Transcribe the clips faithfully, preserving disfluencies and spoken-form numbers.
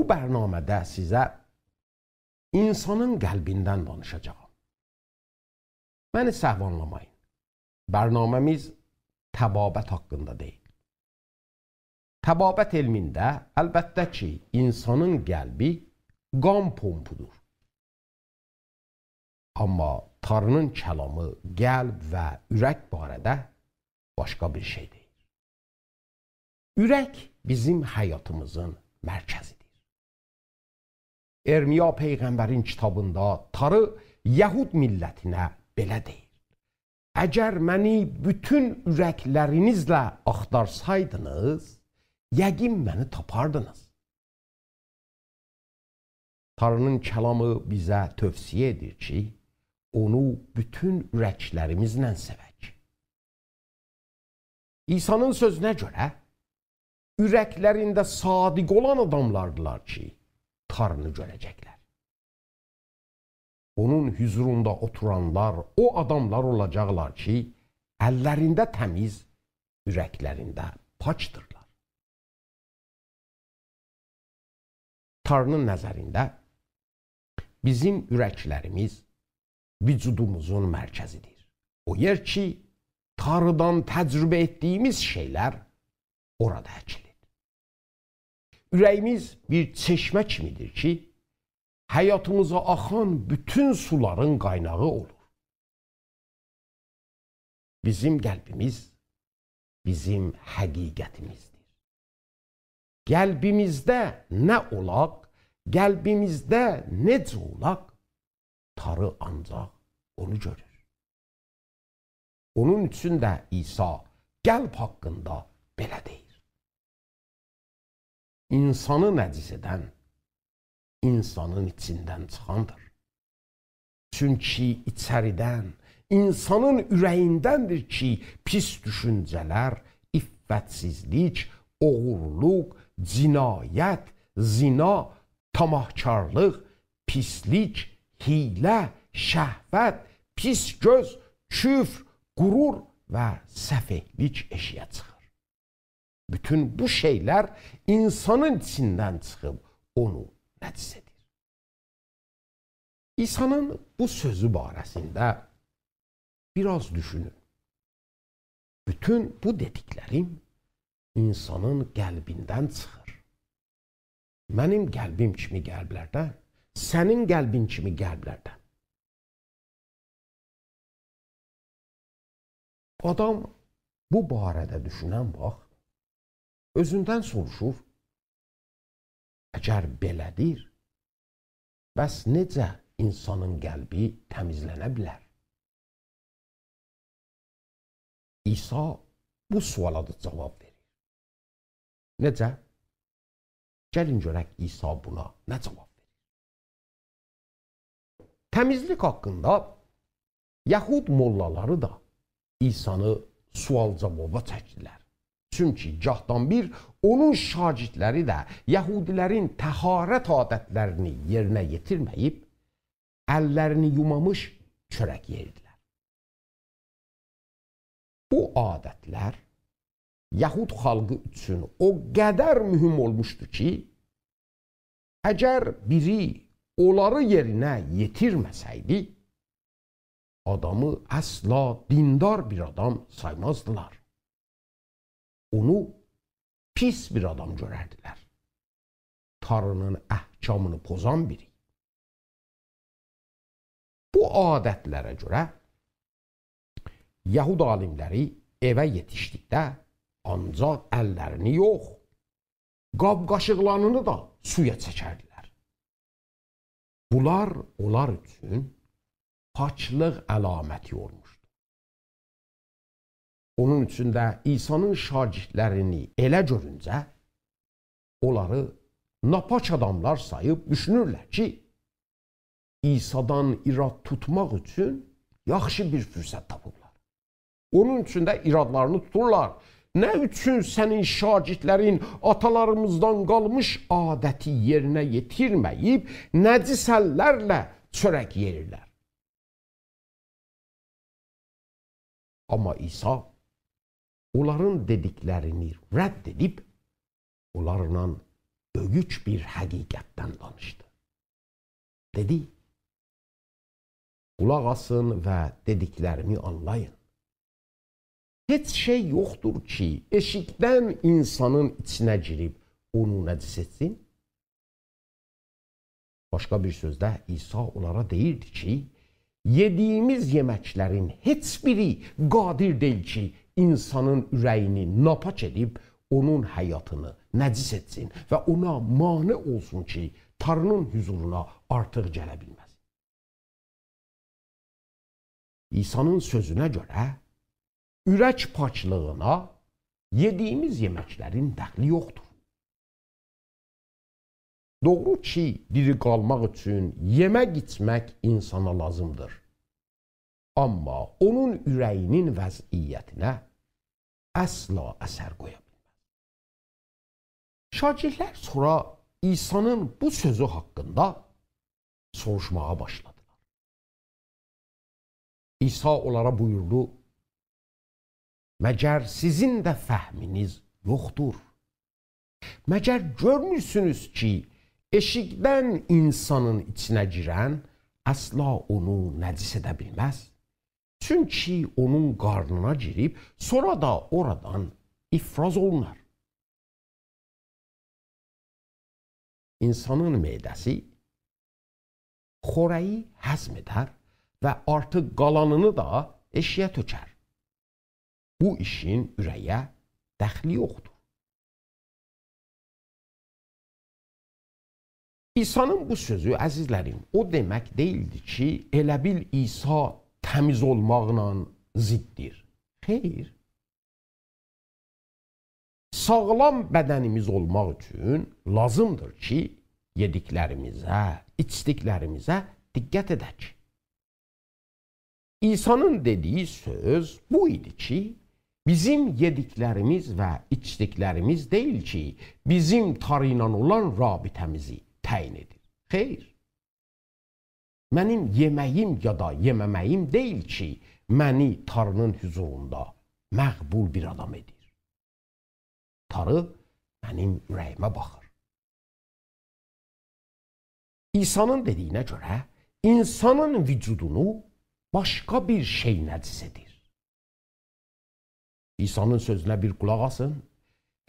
بو برنامه‌ده سیزه اینسانین قلبیندن دانیشاجاغام. منی سهو آنلامایین. برنامه‌میز طبابت حاقیندا دئییل. طبابت علمینده، البته کی، اینسانین قلبی قان پومپودور. آمما تاری‌نین کلامی قلب و اورک باره‌ده باشقا بیر شئی دئییر. اورک بیزیم حیاتیمیزین مرکزیدیر. ارمیا پیغمبرین کیتابیندا تاری یهود میللتینه بئله دئییر: «اگر منی بوتون اورکلرینیزله آختارسایدینیز، یقین منی تاپاردینیز.» تاری‌نین کلامی بیزه توصیه ائدیر کی، اونو بوتون اورکلریمیزله سئوک. عیسی‌نین سؤزونه گؤره، اورکلرینده صادق اولان آداملاردیلار کی، تاری‌نی گؤره‌جکلر. اونون حضوروندا اوتورانلار او آداملار اولاجاقلار کی، اللرینده تمیز، اورکلرینده پاکدیرلار. تاری‌نین نظرینده بیزیم اورکلریمیز وجودوموزون مرکزیدیر. او یئر کی، تاریدان تجربه ائتدیییمیز شئیلر اورادا اکیلیر. اوره‌ییمیز بیر چشمه کیمیدیر کی، حیاتیمیزا آخان بوتون سولارین قایناغی اولور. بیزیم قلبیمیز بیزیم حقیقتیمیزدیر. قلبیمیزده نه اولاق، قلبیمیزده نئجه اولاق، تاری آنجاق اونو گؤرور. اونون اوچون ده عیسی قلب حاقیندا بئله دئییر: «اینسانی نجس ائدن اینسانین ایچیندن چیخاندیر. چونکی ایچریدن، اینسانین اوره‌ییندندیر کی، پیس دوشونجه‌لر، عفتسیزلیک، اوغورلوق، جنایت، زنا، طمعکارلیق، پیسلیک، حیله، شهوت، پیس گؤز، کفر، غرور و سفئهلیک ائشییه چیخیر.» بوتون بو شئیلر اینسانین ایچیندن چیخیب اونو نجس ائدیر. عیسی‌نین بو سؤزو باره‌سینده بیر آز دوشونون. بوتون بو دئدیکلریم اینسانین قلبیندن چیخیر. منیم قلبیم کیمی قلبلردن، سنین قلبین کیمی قلبلردن. آدام بو باره‌ده دوشونن واخت اؤزوندن سوروشور: «اگر بئله‌دیر، بس نئجه اینسانین قلبی تمیزلنه بیلر؟» عیسی بو سؤالا دا جاواب وئریر. نئجه؟ گلین گؤرک عیسی بونا نه جاواب وئریر. تمیزلیک حاقیندا یهود موللالاری دا عیسی‌نی سؤال-جاوابا چکدیلر. چونکی گاهدان بیر اونون شاگردلری ده یهودی‌لرین طهارت عادتلرینی یئرینه یئتیرمه‌ییب، اللرینی یومامیش چؤرک یئییردیلر. بو عادتلر یهود خالقی اوچون او قدر مهم اولموشدو کی، اگر بیری اونلاری یئرینه یئتیرمه‌سه‌یدی، آدامی اصلا دیندار بیر آدام سایمازدیلار. اونو پیس بیر آدام گؤرردیلر. تاری‌نین احکامینی پوزان بیری. بو عادتلره گؤره یهود عالیملری ائوه یئتیشدیکده آنجاق اللرینی یوخ، قاب-قاشیقلارینی دا سویا چکردیلر. بونلار اونلار اوچون پاکلیق علامتی اولموشدو. اونون اوچون ده عیسی‌نین شاگردلرینی ائله گؤرونجه اونلاری ناپاک آداملار ساییب دوشونورلر کی، عیسی‌دان ایراد توتماق اوچون یاخشی بیر فرصت تاپیبلار. اونون اوچون ده ایرادلارینی توتورلار. نه اوچون سنین شاگردلرین آتالاریمیزدان قالمیش عادتی یئرینه یئتیرمه‌ییب، نجس اللرله چؤرک یئییرلر؟ آمما عیسی اونلارین دئدیکلرینی رد ائدیب، اونلارلا بؤیوک بیر حقیقتدن دانیشدی. دئدی: «قولاق آسین و دئدیکلریمی آنلایین. هئچ شئی یوخدور کی، ائشیکدن اینسانین ایچینه گیریب اونو نجس ائتسین.» باشقا بیر سؤزده، عیسی اونلارا دئییردی کی، یئدیگیمیز یئمکلرین هئچ بیری قادر دئییل کی، اینسانین اوره‌یینی ناپاک ائدیب اونون حیاتینی نجس ائتسین و اونا مانع اولسون کی، تاری‌نین حضورونا آرتیق گله بیلمز. عیسی‌نین سؤزونه گؤره، اورک پاکلیغینا یئدیگیمیز یئمکلرین دخلی یوخدور. دوغرو کی، دیری قالماق اوچون یئمک ایچمک اینسانا لازیمدیر. آمما اونون اوره‌یینین وضعیتینه اصلا اثر قویا بیلمز. شاگیردلر سونرا عیسی‌نین بو سؤزو حاقیندا سوروشماغا باشلادیلار. عیسی اونلارا بویوردو: «مگر سیزین ده فهمینیز یوخدور؟ مگر گؤرمورسونوز کی، ائشیکدن اینسانین ایچینه گیرن اصلا اونو نجس ائده بیلمز؟ چونکی اونون قارنینا گیریب، سونرا دا اورادان افراز اولونار.» اینسانین معده‌سی خوره‌یی هضم ائدر و آرتیق قالانینی دا ائشیگه تؤکر. بو ایشین اوره‌یه دخلی یوخدور. عیسی‌نین بو سؤزو، عزیزلریم، او دئمک دئییلدی کی، ائله بیل عیسی تمیز اولماقلا ضددیر. خیر. ساغلام بدنیمیز اولماق اوچون لازیمدیر کی، یئدیکلریمیزه، ایچدیکلریمیزه دقت ائدک. عیسی‌نین دئدیگی سؤز بو ایدی کی، بیزیم یئدیکلریمیز و ایچدیکلریمیز دئییل کی، بیزیم تاری ایله اولان رابطه‌میزی تعیین ائدیر. خیر. منیم یئمه‌ییم یا دا یئمه‌مه‌ییم دئییل کی، منی تاری‌نین حضوروندا مقبول بیر آدام ائدیر. تاری منیم اوره‌ییمه باخیر. عیسی‌نین دئدیگینه گؤره، اینسانین وجودونو باشقا بیر شئی نجس ائدیر. عیسی‌نین سؤزونه بیر قولاق آسین.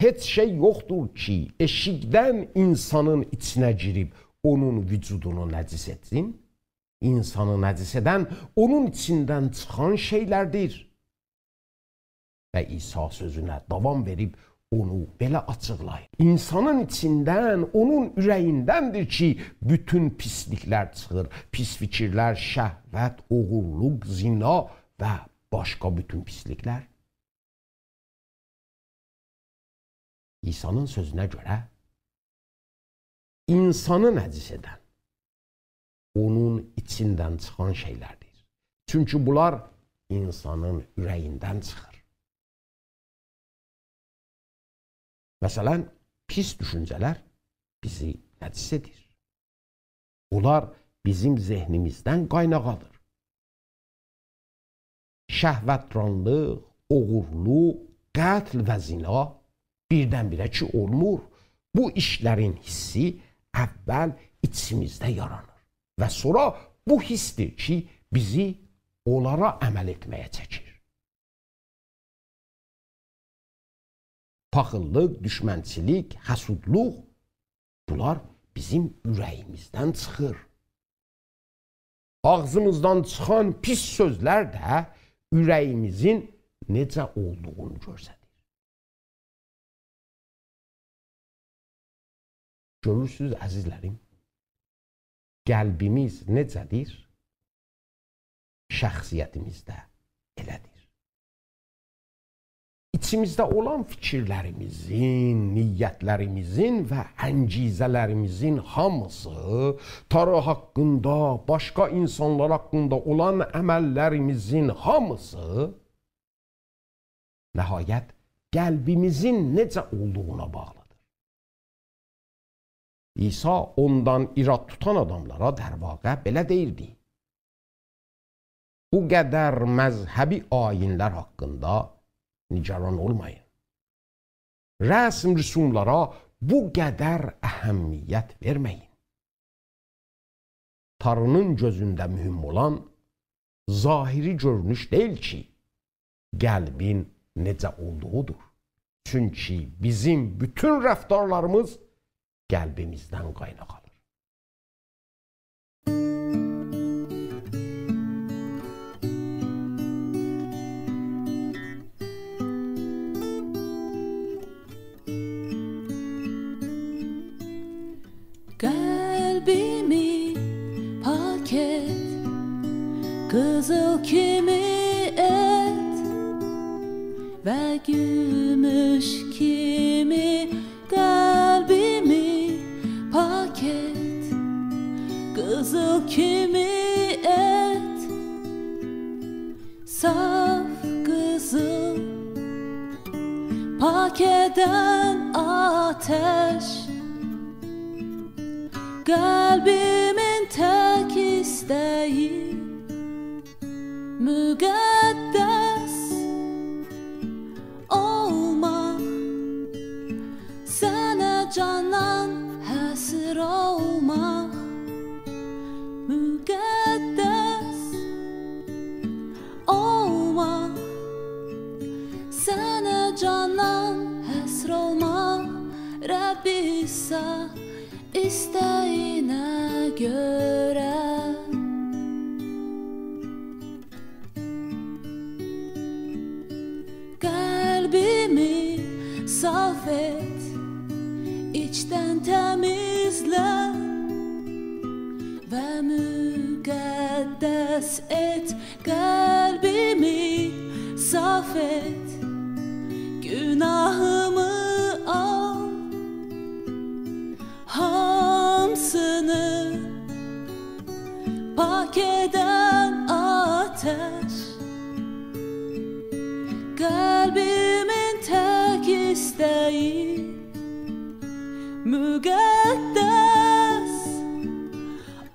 هئچ شئی یوخدور کی، ائشیکدن اینسانین ایچینه گیریب اونون وجودونو نجس ائتسین. اینسانی نجس ائدن اونون ایچیندن چیخان شئیلردیر. و عیسی سؤزونه داوام وئریب اونو بئله آچیقلاییر: اینسانین ایچیندن، اونون اوره‌ییندندیر کی، بوتون پیسلیکلر چیخیر. پیس فیکیرلر، شهوت، اوغورلوق، زنا و باشقا بوتون پیسلیکلر. عیسی‌نین سؤزونه گؤره، اینسانی نجس ائدن اونون ایچیندن چیخان شئیلردیر. چونکی بونلار اینسانین اوره‌ییندن چیخیر. مثلا، پیس دوشونجه‌لر بیزی نجس ائدیر. اونلار بیزیم ذهنیمیزدن قایناق آلیر. شهوترانلیق، اوغورلوق، قتل و زنا بیردن-بیره کی اولمور. بو ایشلرین حیسی اول ایچیمیزده یارانیر. و سونرا بو حیسدیر کی، بیزی اونلارا عمل ائتمه‌یه چکیر. پاخیللیق، دوشمنچیلیک، حسودلوق، بونلار بیزیم اوره‌ییمیزدن چیخیر. آغزیمیزدان چیخان پیس سؤزلر ده اوره‌ییمیزین نئجه اولدوغونو گؤستریر. گؤرورسونوز، عزیزلریم، قلبیمیز نئجه‌دیر، شخصیتیمیز ده ائله‌دیر. ایچیمیزده اولان فیکیرلریمیزین، نیتلریمیزین و انگیزه‌لریمیزین هامیسی، تاری حاقیندا، باشقا اینسانلار حاقیندا اولان عمللریمیزین هامیسی، نهایت، قلبیمیزین نئجه اولدوغونا باغلیدیر. عیسی اوندان ایراد توتان آداملارا، در واقع، بئله دئییردی: بو قدر مذهبی آیین‌لر حاقیندا نگران اولمایین. رسم رسوملارا بو قدر اهمیت وئرمه‌یین. تاری‌نین گؤزونده مهم اولان ظاهری گؤرونوش دئییل کی، قلبین نئجه اولدوغودور. چونکی بیزیم بوتون رفتارلاریمیز قلبیمیزدن قایناق آلیر. قلبیمی پاک ائت، قیزیل کیمی ائت و گوموش کیمی. قلبیمی پاک ائت، قیزیل کیمی ائت، صاف قیزیل، پاک ائدن آتش. قلبیمین تک ایسته‌یی مقدس اولماق، سنه جاندان حصیر اولماق، مقدس اولماق، سنه جاندان حصیر اولماق، رب عیسی ایسته‌یینه گؤره. قلبیمی صاف ائت، ایچدن تمیزله و مقدس ائت. قلبیمی صاف ائت، گوناهیمی آل، هامیسینی پاک ائدن آتش. قلبیمین تک ایسته‌یی مقدس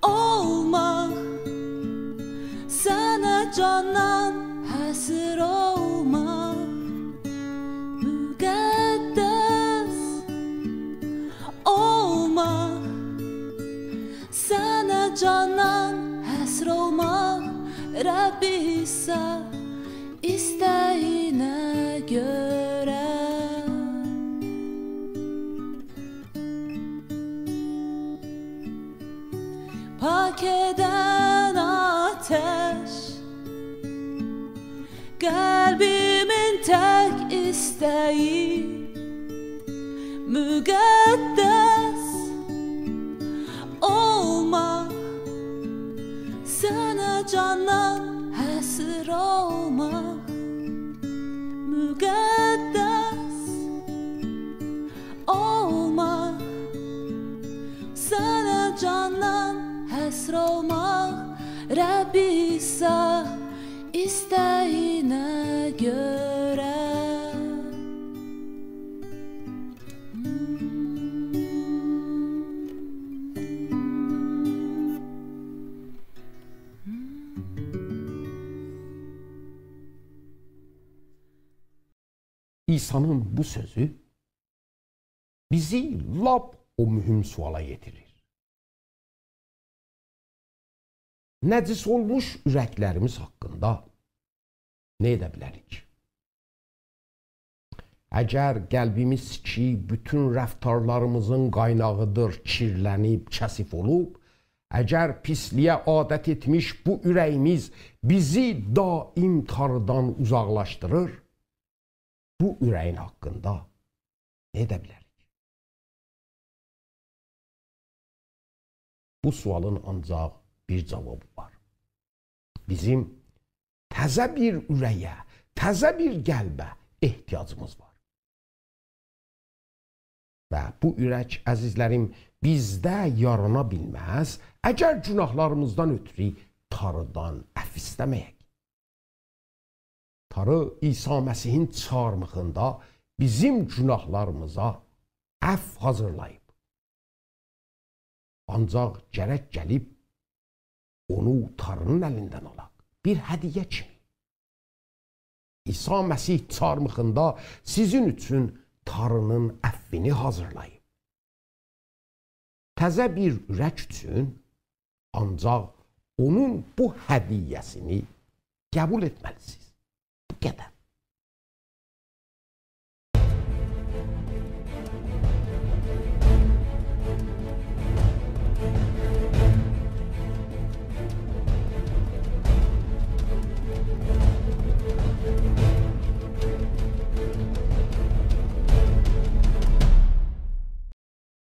اولماق، سنه جاندان حصیر اولماق، مقدس اولماق، سنه جاندان حصیر اولماق، رب عیسی ایسته‌یینه گؤره. پاک ائدن آتش، قلبیمین تک ایسته‌یی مقدس اولماق، سنه جاندان حصیر اولماق، مقدس اولماق، سنه جاندان حصیر اولماق، رب عیسی ایسته‌یینه گؤره. عیسی‌نین بو سؤزو بیزی لاپ او مهم سؤالا یئتیریر. نجس اولموش اورکلریمیز حاقیندا نه ائده بیلریک؟ اگر قلبیمیز کی، بوتون رفتارلاریمیزین قایناغیدیر، کیرلنیب، کثیف اولوب، اگر پیسلییه عادت ائتمیش بو اوره‌ییمیز بیزی دائم تاریدان اوزاقلاشدیریر، بو اوره‌یین حاقیندا نه ائده بیلریک؟ بو سؤالین آنجاق بیر جاوابی وار. بیزیم تزه بیر اوره‌یه، تزه بیر قلبه احتیاجیمیز وار. و بو اورک، عزیزلریم، بیزده یارانا بیلمز، اگر گوناهلاریمیزدان اؤترو تاریدان عفو ایسته‌مه‌یک. تاری عیسی مسیحین چاغیرمیغیندا بیزیم گوناهلاریمیزا عفو حاضیرلاییب. آنجاق گرک گلیب اونو تاری‌نین الیندن آلاق. بیر هدیه کیمی. عیسی مسیح چاغیرمیغیندا سیزین اوچون تاری‌نین عفوینی حاضیرلاییب. تزه بیر اورک اوچون آنجاق اونون بو هدیه‌سینی قبول ائتمه‌لی‌سینیز. بو قدر.